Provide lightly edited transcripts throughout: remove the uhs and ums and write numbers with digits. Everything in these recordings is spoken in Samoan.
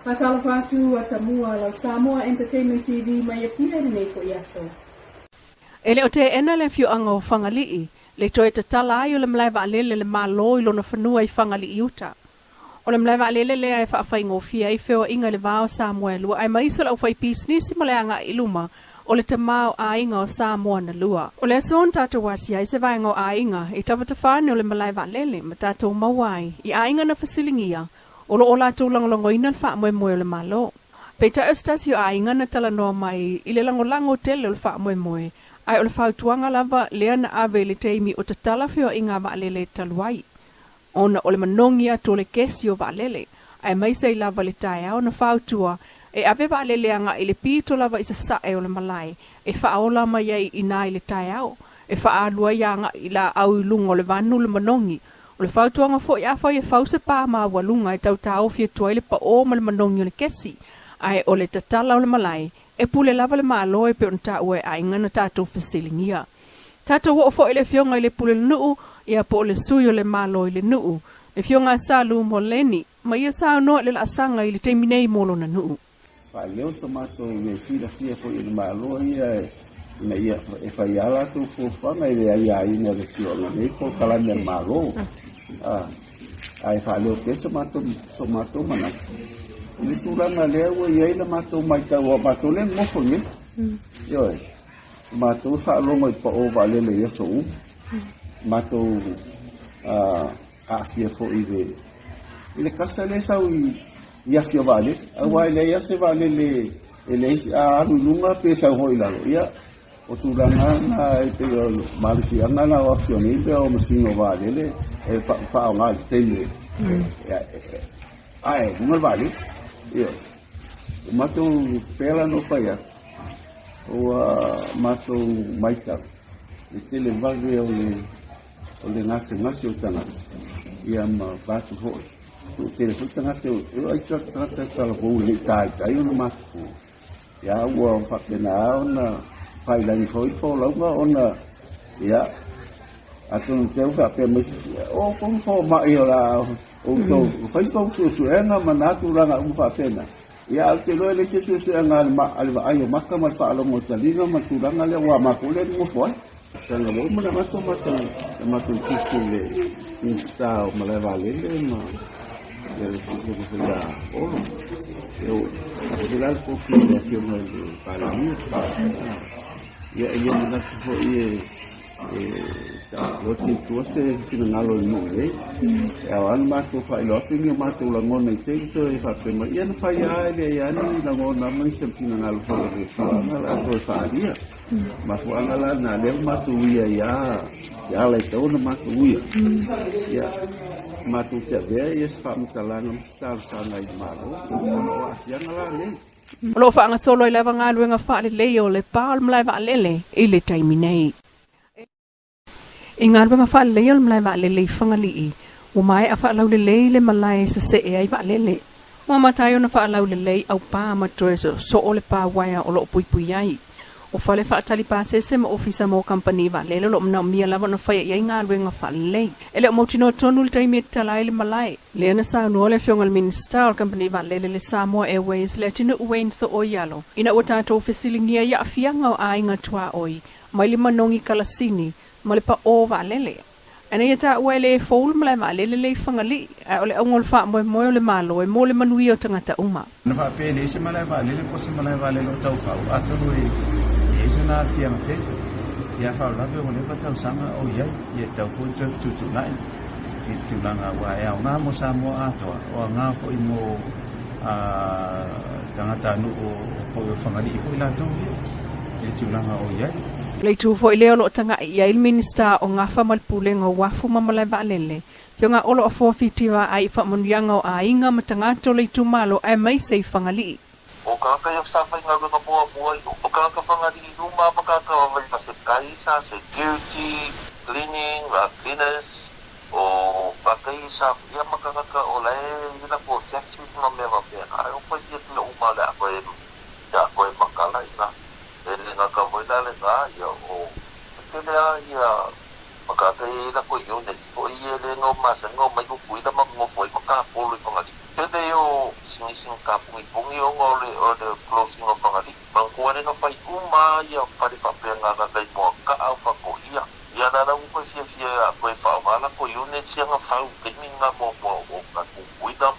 Faatalofa atu atamua lau Samoa Entertainment TV mai Apia i lenei foi aso. E le o teena le afioaga o Fagalii le toe tatala ai o le malae vaalele le Malo i lona fanua i Fagalii Uta. O le malae vaalele lea e faafaigofie ai feoaiga i le va o Samoa e lua aemaise o le aufaipisinisi ma le agai i luma o le tamaoaiga o Samoa na lua. O le aso na tatou asia ai se vaega o aiga i tafatafane o le malae vaalele ma tatou maua ai i aiga na fesiligia o lo o latou lagolagoina le faamoemoe o le Malo. Peitai o se tasi o aiga na talanoa mai i le lagolago tele o le faamoemoe, ae o le fautuaga lava lea na ave i le taimi o tatala feoaiga vaalele talu ai, ona o le manogi atu o le kesi o vaalele, aemaise ai lava le taeao na fautua e ave vaalele agai i le pito lava i sasae o le malae e faaola mai ai i ina i le taeao, e faaalu ai agai i laau i luga o le vanu le manogi. O le fautuaga foi afai e fau se pa maualuga e tau taofi atu ai le paʻō ma le manogi o le kesi, ae o le tatala o le malae, e pule lava le Malo e pei ona taua e aiga na tatou fesiligia. Tatou oo foi i le afioga i le pule o le nuu, ia po o le sui o le Malo i le nuu, le afioga a Salu Moleni, ma ia saunoa i le laasaga i le taimi nei mo lona nuu. Faaleo so matou mea silafia foi e le Malo ia ina ia e fai a latou fuafuaga i le aiaina o le afioaga nei polokalame a le Malo. Ae faaleo pea so matou manatu i le tulaga lea ua i ai la matou matau, a matou lea nonofo nei. Ioe, matou faalogo i pao vaalele i aso uma, matou aafia foi i le kasa lea sau i afi o vaalele, aua e leai lava se vaalele e leai, a alu i luga pe sau foi i lalo, ia o tulaga na e pei o malosiaga na o afi o nei mea o masini o vaalele e faaaoga i le taimi ae luga le vaalele. Ia, o matou pea la no fai atu, ua matou matau le tele vave o le gasegase o tagata, ia ma vatu foi. Toatele foi tagata, e ai tagata talavou e le i taitai ona matutua. Ia ua faapena ona failagi foi le folauga ona, ia, atonu te au faapea mai, o kou fomai o la outou, fai tou suesuega ma nā tulaga uma faapena. Ia, au te loa le se suesuega a le vaai o maka ma le faalogo o taliga ma tulaga lea ua matou lea nofo ai. Sanga ua uma na matou tusi le Minista o Malae Vaalele ma ia le tusi foi ia Olo. Ia, o le kopi o le afioga i le Palemia. Ia, e le manatu foi e loti i tua se finagalo i nuu nei. E ao lava ona matou faailoa atu ni o matou lagona i te i toe faapea mai. Ia na fai lava e leai lava ni lagona ma ni se finagalo foi o le afioaga la toe faaalia. Mafuaaga la na lea ua matou uia ia ala i tau ona matou uia. Ia, matou te avea ia se faamatalaga ma se talosaga i le Malo ona o aafiaga la nei. O lo o faagasolo ai lava galuega faalelei o le pa o le malae vaalele i le taimi nei. I galuega faalelei o le malae vaalele i Fagalii, ua maea faalaulelei le malae e sesee ai vaalele. Ua amata ai ona faalaulelei aupā ma toe soosoo le pa uaea o lo o puipui ai. O fale faatali pasese ma ofisa mo kamupani vaalele o lo o manaomia lava ona faia i ai galuega faalelei. E le o mautinoa tonu le taimi e tatala ai le malae. Lea na saunoa le afioga i le Minisita o le kamupani vaalele le Samoa Airways le atunuu Wayne So'oialo ina ua tatou fesiligia i aafiaga o aiga tuaoi mai le manogi kalasini ma le paʻō vaalele. Ina ia taua e le fou le malae vaalele le i Fagalii, ae o le auga o le faamoemoe o le Malo e mo le manuia o tagata uma. Na faapea e leai se malae vaalele po o se malae vaalele o taufau, atonu e i ai sona aafiaga tele. Ia faalavelave ua leva tausaga o i ai, ia e tatau foi ona toe fetuutuunai i le tulaga aua e aoga mo Samoa atoa, o aoga foi mo tagatanuu foi o Fagalii foi latou ia i le tulaga o i ai. Le itu foi lea o lo o taga'i i ai le Minisita o Gafa ma le Pulega o Uafu ma Malae Vaalele, Afioga Olo Afoa Fitivaai i faamanuiaga o aiga ma tagata o le itumalo aemaise i Fagalii. O tagata ia sa faigaluega muamua i o tagata Fagalii uma ma tagata vaivai sa security, cleaning, cleaners, o tagata ia sa ia ma tagata o lae i lako taxis ma mea faapena. Ai o fai fiafia uma le a koe ia koe makala ina e le gata foi la lena ia o tele a ia makata ia i lako units foi ia le ngau masani ngau mai kukuila ma ngofo ai ma kapolo i Fagalii. Tele o pisinisi na tapugipugi ona o le closing o Fagalii. Manatua le na fai uma ia fale faapea gagaga i Moakaa o Fakoia. Ia la la ua toe fiafia toe faaaoga latou units ia na fau i taimi na muamua o tatou Tutuila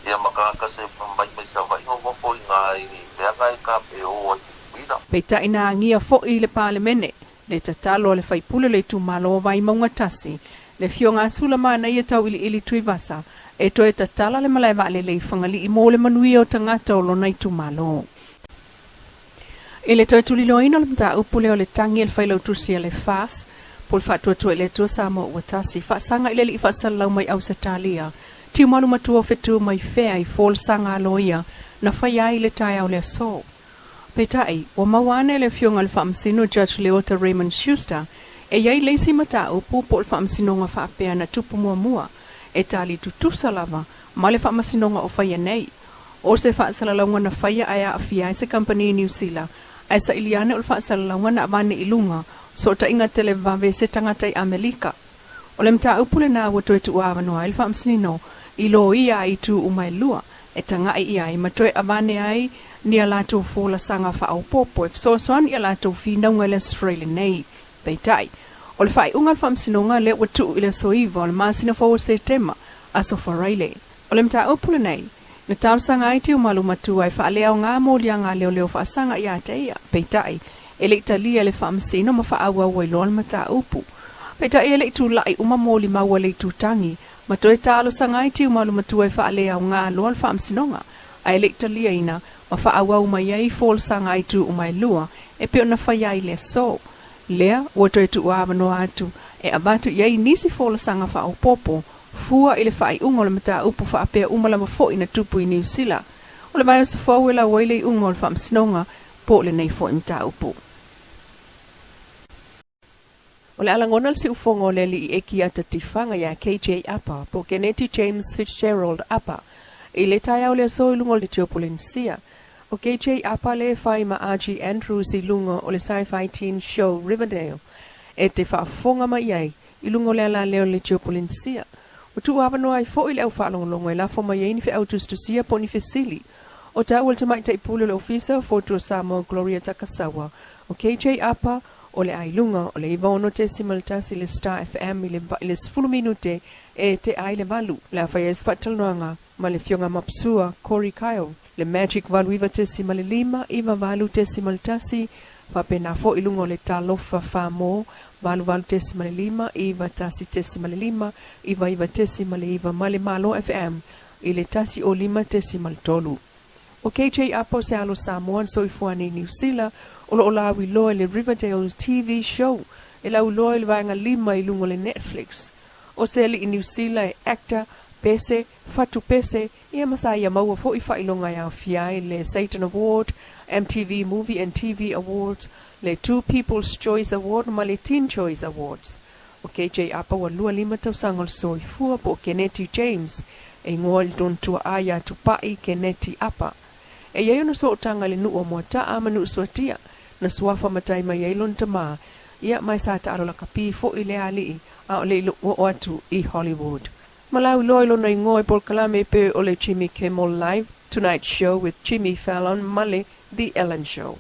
ia ma tagata se mai mai Savaii nonofo i ina i mea na e tape o ai Tutuila. Peitai na agia fo'i i le Palemene le tatalo a le faipule o le itumalo o Vaimauga 1, le Afioga a Sulamanaia Tauiliili Tuivasa, e toe tatala le malae vaalele i Fagalii mo le manuia o tagata o lona itumalo. I le toe tuliloaina o le mataupu lea o le tagi a le failautusi a le FAS, po o le Faatuatua i le Atua Samoa Ua Tasi, faasaga i le alii faasalalau mai Ausetalia, Tiumalu Matua o Fetu mai Fea i folasaga aloaia na faia ai i le taeao o le aso. Peitai, ua maua ane e le Afioga i le Faamasino Judge Leota Raymond Schuster e i ai le isi mataupu po o le faamasinoga faapea na tupu muamua e tali tutusa lava ma le faamasinoga o faia nei. O se faasalalauga na faia ae aafia ai se kamupani i Niu Sila, ae saili ane o le faasalalauga na avane i luga sootaiga televave e se tagata i Amelika. O le mataupu lenā ua toe tuuavanoa ai le faamasino i loia a itu uma e lua e taga'i i ai ma toe avane ai ni a latou folasaga faaopoopo e fesoasoani i a latou finauga i le Aso Faraile nei. Peitai, o le faaiuga a le faamasinoga lea ua tuu i le aso 9 o le masina fou o Setema, Aso Faraile. O le mataupu lenei, na talosaga ai Tiumalu Matua e faaleaoga moliaga a leoleo faasaga ia te ia, peitai, e le i talia e le faamasino ma faaauau ai loa le mataupu. Peitai e le i tula'i uma molimau a le itutagi, ma toe talosaga ai Tiumalu Matua e faaleaoga loa le faamasinoga, ae le i taliaina ma faaauau mai ai folasaga a itu uma e lua e pei ona faia ai le aso. Lea ua toe tuuavanoa atu e avatu i ai nisi folasaga faaopoopo fua i le faaiuga o le mataupu faapea uma lava fo'i na tupu i Niu Sila. O le vaiaso fou e lau ai le iuga o le faamasinoga po o lenei fo'i mataupu. O le a lagona le siufofoga o le alii eki ata tifaga ia KJ Apa po o Keneti James Fitzgerald Apa i le taeao o le aso i luga o le Leitio Polenisia. O KJ Apa lea e fai ma Archie Andrews i luga o le sci-fi teen show Riverdale e te faafofoga mai ai i luga o le alaleo o le Leitio Polenisia. Ua tuuavanoa ai fo'i le au faalogologo e lafo mai ai ni feau tusitusia po o ni fesili. O taua e le Tamaitai Pule o le Ofisa o Fotu o Samoa Gloria Takasawa, o KJ Apa o le a i luga o le 96.1 le Star FM i le i le 10 minute e tea ai le 8. O le a fai ai se faatalanoaga ma le Afioga Mapsua Corey Kyle, le Magic 89.5, 98.1, faapena fo'i i luga o le Talofa Famo 88.5, 91.5, 99.9 ma le Malo FM i le 105.3. O KJ Apa o se alo Samoa na soifua nei i Niu Sila o lo o lauiloa i le Riverdale TV Show e lauiloa i le vaega 5 i luga o le Netflix. O se alii Niu Sila e actor, pese, fatu pese, ia ma sa ia maua fo'i faailoga e aofia ai le Saturn Award, MTV Movie and TV Awards, le Two People's Choice Award ma le Teen Choice Awards. O KJ Apa ua 25 tausaga o le soifua po o Keneti James e igoa i le tontua'a ia Tupa'i Keneti Apa. E i ai ona sootaga i le nuu o Moata'a ma Nuusuatia, na suafa matai mai ai lona tamā, ia ma e sa taalo lakapi fo'i le alii a o le i oo atu i Hollywood. Ma lauiloa i lona igoa i polokalame pe o le Jimmy Kimmel Live, Tonight Show with Jimmy Fallon ma le The Ellen Show.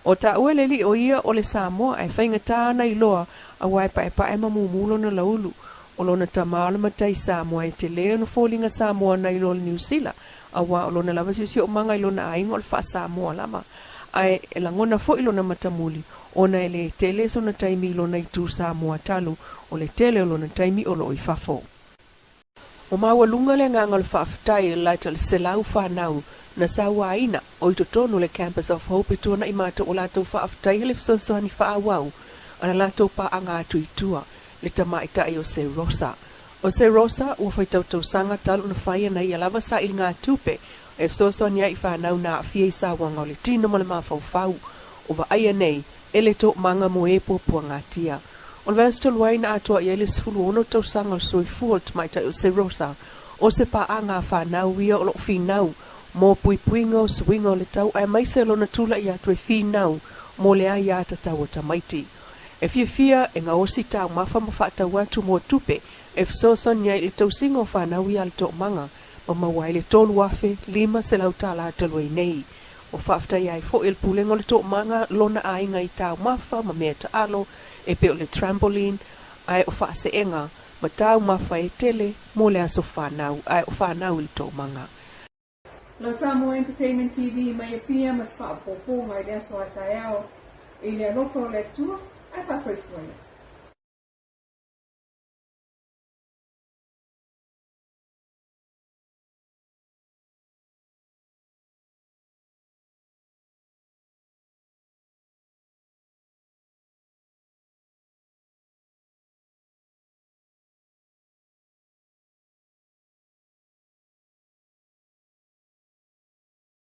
O taua e le alii o ia o le Samoa ae faigata ana iloa auā e paepae ma mumu lona laulu. O lona tama o le matai Samoa e tele ona foliga Samoa nai lo le Niu Sila auā o lona lava siosiomaga i lona aiga o le faa-Samoa lava. Ae e lagona fo'i lona matamuli ona e lē tele sona taimi i lona itu Samoa talu o le tele o lona taimi o loo i fafo. Ua maualuga le agaga o le faafetai e laita o le 100 fanau na sauaina o i totonu o le Campus of Hope i tuana'i matou o latou faafetaia le fesoasoani faaauau a la latou paaga atu i tua, le tamaitai o Sir Rosa. O Sir Rosa ua faitau tausaga talu ona fai ana ia lava sailiga tupe e fesoasoani ai i fanau na aafia i sauaga o le tino ma le mafaufau o vaaia nei e le toomaga mo e puapuagatia. O le vaiaso talu ai na atoa i ai le 16 tausaga o le soifua o le tamaitai o Sir Rosa, o se paaga a fanau ia o loo finau mo puipuiga o suiga o le tau aemaise lona tula'i atu e finau mo le aiā tatau o tamaiti. E fiafia e gaosi taumafa ma faatau atu mo tupe e fesoasoani ai i le tausiga o fanau ia a le toomaga. ma maua ai le $3,500 talu ai nei. Ua faafetaia ai foi e le Pulega o le Toomaga lona aiga i taumafa ma mea taalo e pei o le trampoline ae o faaseega ma taumafa e tele mo le aso fanau ae o fanau i le toomaga. Lau Samoa Entertainment TV mai Apia ma se faaopoopoga i le aso a taeao i le alofa o le Atua ae faasoifua ia.